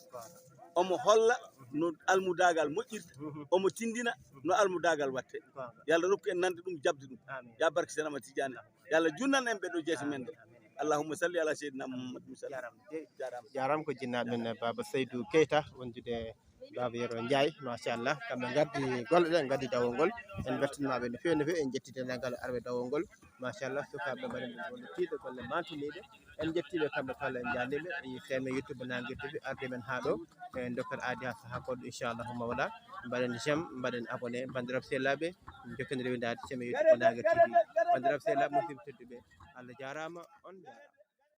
Omo holla no almudaagal moƴƴirta, omo tinndina no almudaagal watte. Yo Allah rokku en nande ɗum, jaɓde ɗum. Amin. Ya barke Seeɗa Ahmad Tidiane. Yo Allah juutnan en ɓe ɗo jeese men ɗo. Amin. Allahumma salli ala Seydina Muhammad. Jaaraama. Jaaraama. Jaaraama ko jinnaaɓe men Baaba Seydou Keita, wondude Baaba Yero Ndiaye, machallah. Kamɓe ngaddi golle ɗe, ngaddi dawol ngol. En mbeltaniima ɓe no feewi, no feewi. En njetti denndaangal arɓe dawol ngol. Machallah, sukaaɓe mbaɗi ɗum wonde tiiɗe golle mantiniiɗe. En njetti ɓe kamɓe kala, en njaarnii ɓe. E chaîne YouTube Nangue T V, arde men haa ɗo. En ndokkat aadi haa sahaa goɗɗo, inchallahu mawla. Mbaɗen j'aime, mbaɗen abonné. Banndiraaɓe sehilaaɓe, njokken rewindaade chaîne YouTube Nangue T V. Banndiraaɓe sehilaaɓe, musidɓe tedduɓe, Allah jaaraama, on njaaraama.